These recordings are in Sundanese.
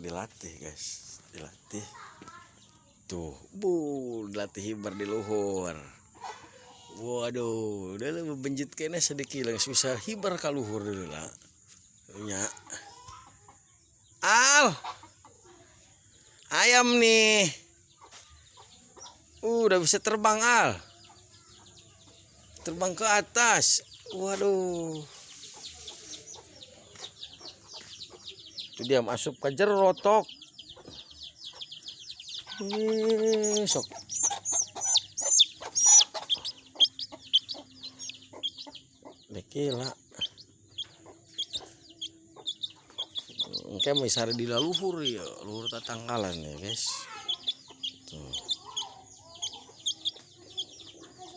Dilatih guys, dilatih. Tuh, bu, dilatih hibar di luhur. Waduh, udah lah benjit kene sedikit lah, bisa hibar ka luhur dulu lah. Nya. Al. Ayam nih. Udah bisa terbang Al. Terbang ke atas. Waduh. Itu dia masuk ke jero tok. Sok. Dekila. Engke misare di luhur ya, luhur tatangkalan ya, guys. Tuh.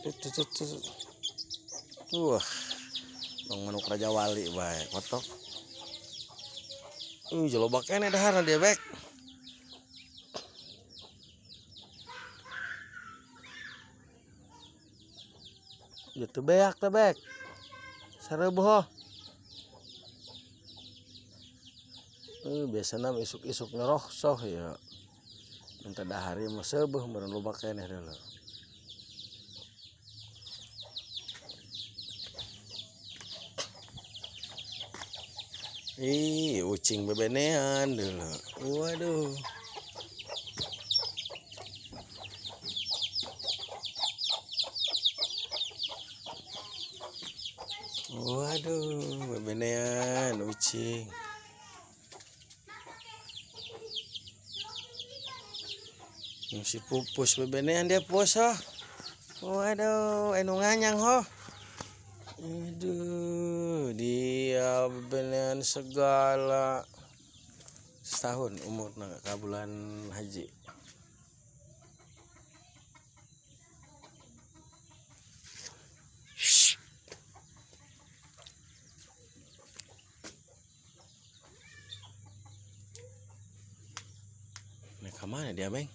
Tuh, tuh, tuh, tuh. Wah. Bang manuk Raja Wali bae, kotok. Jaloba keneh daharna dia, Bek. Gitu beak teh, Bek. Sareuboh. Biasana isuk-isuk ngerohsoh ya. Minta dahar ieu mah seubeuh meureun loba keneh deuleu. Ih, ucing bebenean deuleu. Waduh. Waduh, bebenean ucing. Si pupus bebenean dia puasa. Waduh, anu nganyang ho. Aduh, dia bebenean segala. Setahun umurna ka bulan haji. Nek ka mana dia, Meng?